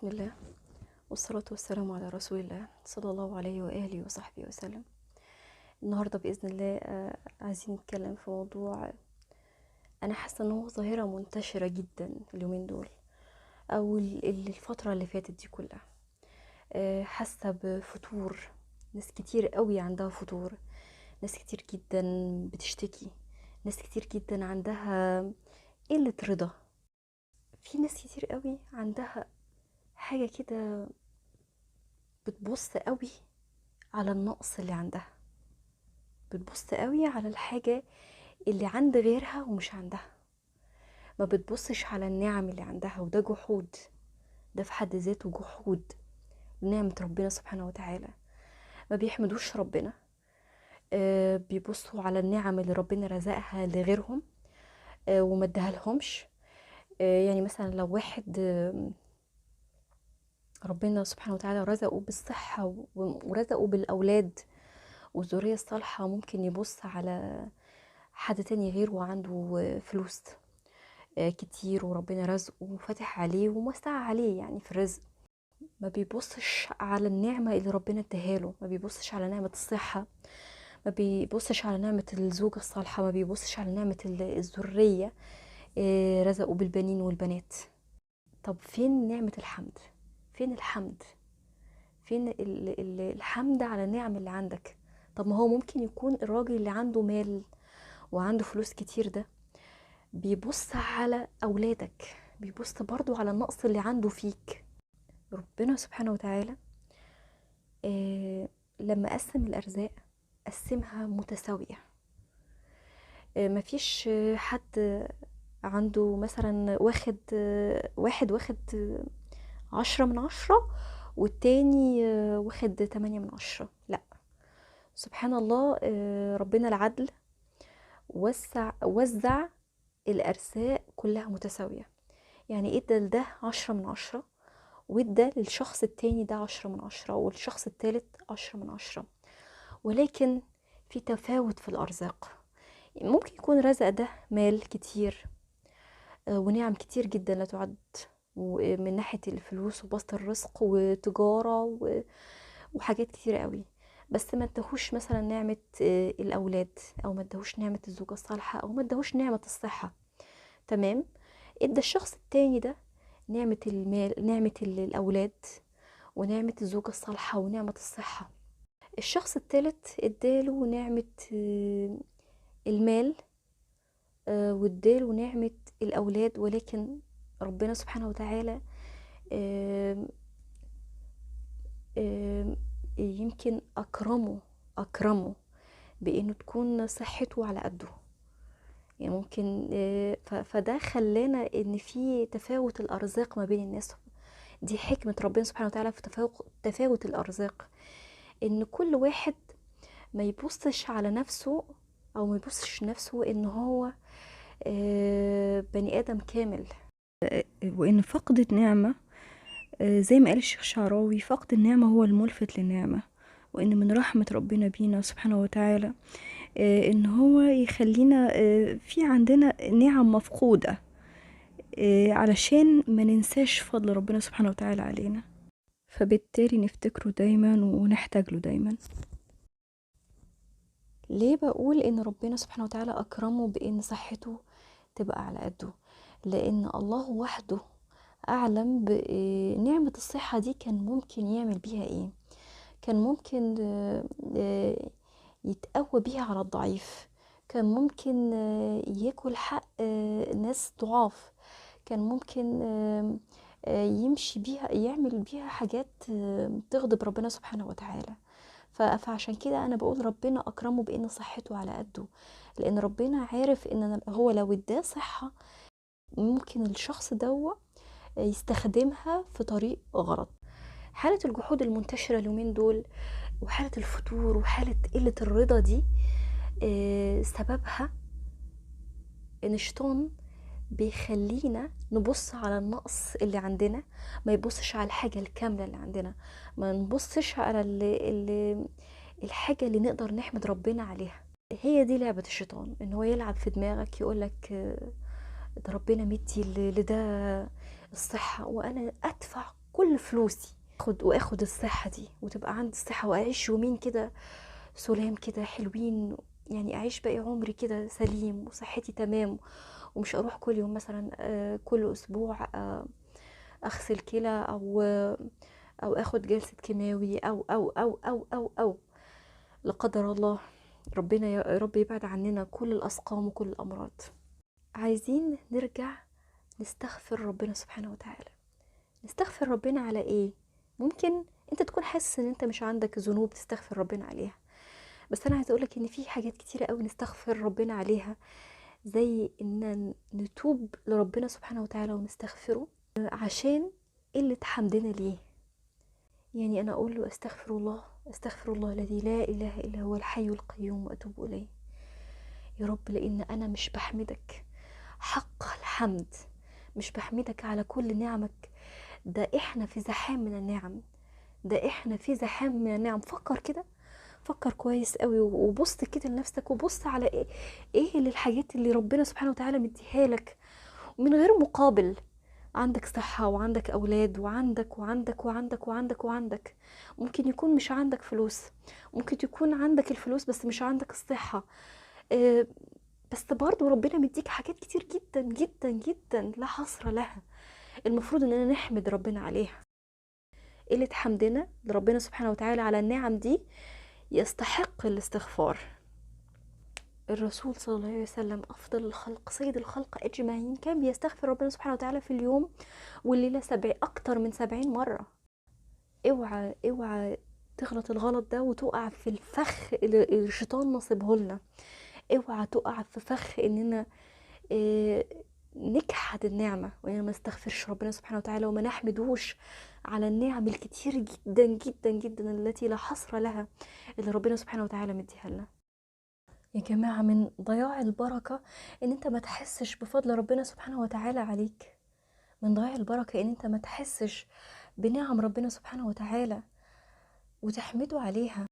بسم الله والصلاة والسلام على رسول الله صلى الله عليه وآله وصحبه وسلم. النهاردة بإذن الله عايزين نتكلم في موضوع أنا حاسة إن هو ظاهرة منتشرة جدا اليومين دول أو الفترة اللي فاتت دي كلها. حاسة بفتور، ناس كتير قوي عندها فتور، ناس كتير جدا بتشتكي، ناس كتير جدا عندها قلة رضا، في ناس كتير قوي عندها حاجة كده بتبص قوي على النقص اللي عندها، بتبص قوي على الحاجة اللي عند غيرها ومش عندها، ما بتبصش على النعم اللي عندها. وده جحود، ده في حد ذاته جحود نعمة ربنا سبحانه وتعالى. ما بيحمدوش ربنا، بيبصوا على النعم اللي ربنا رزقها لغيرهم وما اداها لهمش. يعني مثلا لو واحد ربنا سبحانه وتعالى رزقه بالصحة ورزقه بالأولاد والذرية الصالحة، ممكن يبص على حد تاني غيره وعنده فلوس كتير وربنا رزقه وفتح عليه وموسع عليه يعني في الرزق، ما بيبصش على النعمة اللي ربنا اداها له، ما بيبصش على نعمة الصحة، ما بيبصش على نعمة الزوجة الصالحة، ما بيبصش على نعمة الذرية، رزقه بالبنين والبنات. طب فين نعمة الحمد؟ فين الحمد؟ فين الحمد على النعم اللي عندك؟ طب ما هو ممكن يكون الراجل اللي عنده مال وعنده فلوس كتير ده بيبص على أولادك، بيبص برضو على النقص اللي عنده فيك. ربنا سبحانه وتعالى لما قسم الأرزاق قسمها متساوية، مفيش حد عنده مثلا واحد واخد 10 من 10 والتاني واخد 8 من 10، لا سبحان الله، ربنا العدل وزع الأرزاق كلها متساوية. يعني ادى لده 10 من 10 وادى للشخص التاني ده 10 من 10 والشخص التالت 10 من 10، ولكن في تفاوت في الأرزاق. ممكن يكون رزق ده مال كتير ونعم كتير جدا لا تعد، ومن ناحية الفلوس وبسط الرزق وتجارة وحاجات كتير قوي، بس ما ادهوش مثلا نعمة الأولاد، أو ما ادهوش نعمة الزوجة الصالحة، أو ما ادهوش نعمة الصحة. تمام، ادى الشخص التاني ده نعمة المال، نعمة الأولاد، ونعمة الزوجة الصالحة، ونعمة الصحة. الشخص التالت اداله نعمة المال واداله نعمة الأولاد، ولكن ربنا سبحانه وتعالى آم، آم، يمكن أكرمه بأنه تكون صحته على قده. يعني ممكن فده خلانا إن في تفاوت الأرزاق ما بين الناس. دي حكمة ربنا سبحانه وتعالى في تفاوت الأرزاق، إن كل واحد ما يبصش على نفسه أو ما يبصش نفسه إن هو بني آدم كامل. وإن فقد نعمة، زي ما قال الشيخ شعراوي، فقد النعمة هو الملفت للنعمة. وإن من رحمة ربنا بينا سبحانه وتعالى إن هو يخلينا في عندنا نعم مفقودة، علشان ما ننساش فضل ربنا سبحانه وتعالى علينا، فبالتالي نفتكره دايما ونحتاج له دايما. ليه بقول إن ربنا سبحانه وتعالى أكرمه بإن صحته تبقى على قده؟ لأن الله وحده أعلم بنعمة الصحة دي كان ممكن يعمل بيها إيه. كان ممكن يتقوى بيها على الضعيف، كان ممكن ياكل حق ناس ضعاف، كان ممكن يمشي بيها، يعمل بيها حاجات تغضب ربنا سبحانه وتعالى. فعشان كده أنا بقول ربنا أكرمه بإن صحته على قده، لأن ربنا عارف إن هو لو اداه صحة ممكن الشخص ده يستخدمها في طريق غلط. حالة الجحود المنتشرة اليومين دول وحالة الفتور وحالة قلة الرضا دي سببها إن الشيطان بيخلينا نبص على النقص اللي عندنا، ما يبصش على الحاجة الكاملة اللي عندنا، ما نبصش على الحاجة اللي نقدر نحمد ربنا عليها. هي دي لعبة الشيطان، إن هو يلعب في دماغك يقولك ده ربنا مدي لده الصحة وأنا أدفع كل فلوسي، واخد الصحة دي وتبقى عندي الصحة، واعيش يومين كده سلام كده حلوين، يعني اعيش باقي عمري كده سليم وصحتي تمام، ومش اروح كل يوم مثلا، كل اسبوع، اغسل كلى او اخد جلسة كيماوي او او او او او او لا قدر الله. ربنا يا رب يبعد عننا كل الاسقام وكل الامراض. عايزين نرجع نستغفر ربنا سبحانه وتعالى. نستغفر ربنا على ايه؟ ممكن انت تكون حاسس ان انت مش عندك ذنوب تستغفر ربنا عليها، بس انا عايزه اقولك ان في حاجات كتيره قوي نستغفر ربنا عليها، زي ان نتوب لربنا سبحانه وتعالى ونستغفره عشان قله حمدنا ليه. يعني انا اقول له استغفر الله، استغفر الله الذي لا اله الا هو الحي القيوم واتوب اليه يا رب، لان انا مش بحمدك حق الحمد، مش بحمدك على كل نعمك. ده احنا في زحام من النعم، ده احنا في زحام من النعم. فكر كده، فكر كويس قوي، وبص كده لنفسك، وبص على ايه اللي الحاجات اللي ربنا سبحانه وتعالى مديها لك من غير مقابل. عندك صحة وعندك أولاد وعندك وعندك وعندك وعندك وعندك. ممكن يكون مش عندك فلوس، ممكن يكون عندك الفلوس بس مش عندك الصحة، بس برضو ربنا مديك حاجات كتير جدا جدا جدا لا حصر لها، المفروض اننا نحمد ربنا عليها. قلة حمدنا لربنا سبحانه وتعالى على النعم دي يستحق الاستغفار. الرسول صلى الله عليه وسلم أفضل الخلق، سيد الخلق أجمعين، كان بيستغفر ربنا سبحانه وتعالى في اليوم والليلة أكتر من 70 مرة. اوعى اوعى تغلط الغلط ده وتقع في الفخ اللي الشيطان نصبه لنا. اوعى تقع في فخ اننا نجحد النعمة وإننا ما نستغفرش ربنا سبحانه وتعالى وما نحمدوش على النعم الكتير جدا جدا جدا التي لا حصر لها اللي ربنا سبحانه وتعالى مديها لنا. يا جماعة، من ضياع البركة ان انت ما تحسش بفضل ربنا سبحانه وتعالى عليك، من ضياع البركة ان انت ما تحسش بنعم ربنا سبحانه وتعالى وتحمده عليها،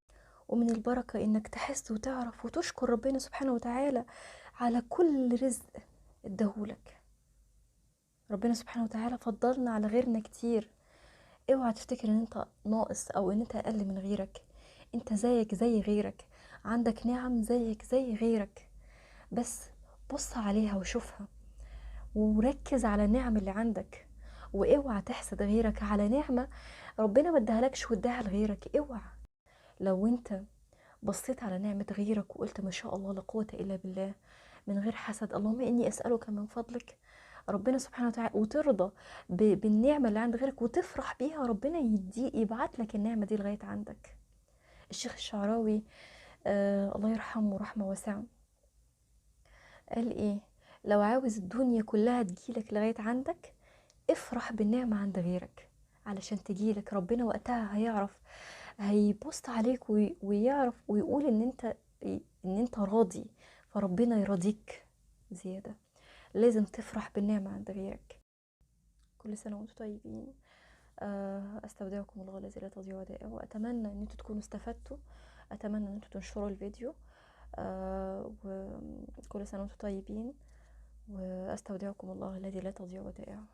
ومن البركة انك تحس وتعرف وتشكر ربنا سبحانه وتعالى على كل رزق اداهولك. ربنا سبحانه وتعالى فضلنا على غيرنا كتير. اوعى تفتكر ان انت ناقص او ان انت اقل من غيرك، انت زيك زي غيرك، عندك نعم زيك زي غيرك، بس بص عليها وشوفها وركز على النعم اللي عندك، واوعى تحسد غيرك على نعمة ربنا ما اداهالكش واداها لغيرك. اوعى. لو انت بصيت على نعمة غيرك وقلت ما شاء الله لا قوة الا بالله من غير حسد، اللهم اني اسألك من فضلك، ربنا سبحانه وتعالى، وترضى بالنعمة اللي عند غيرك وتفرح بيها، ربنا يبعت لك النعمة دي لغاية عندك. الشيخ الشعراوي الله يرحمه رحمة واسعة قال ايه؟ لو عاوز الدنيا كلها تجيلك لغاية عندك، افرح بالنعمة عند غيرك علشان تجيلك. ربنا وقتها هيعرف، هيبص عليك ويعرف ويقول ان انت راضي، فربنا يرضيك زيادة. لازم تفرح بالنعمة عند غيرك. كل سنة وانتم طيبين. استودعكم الله الذي لا تضيع ودائعه، واتمنى ان انتم تكونوا استفدتوا، اتمنى ان انتم تنشروا الفيديو، وكل سنة وانتم طيبين، واستودعكم الله الذي لا تضيع ودائعه.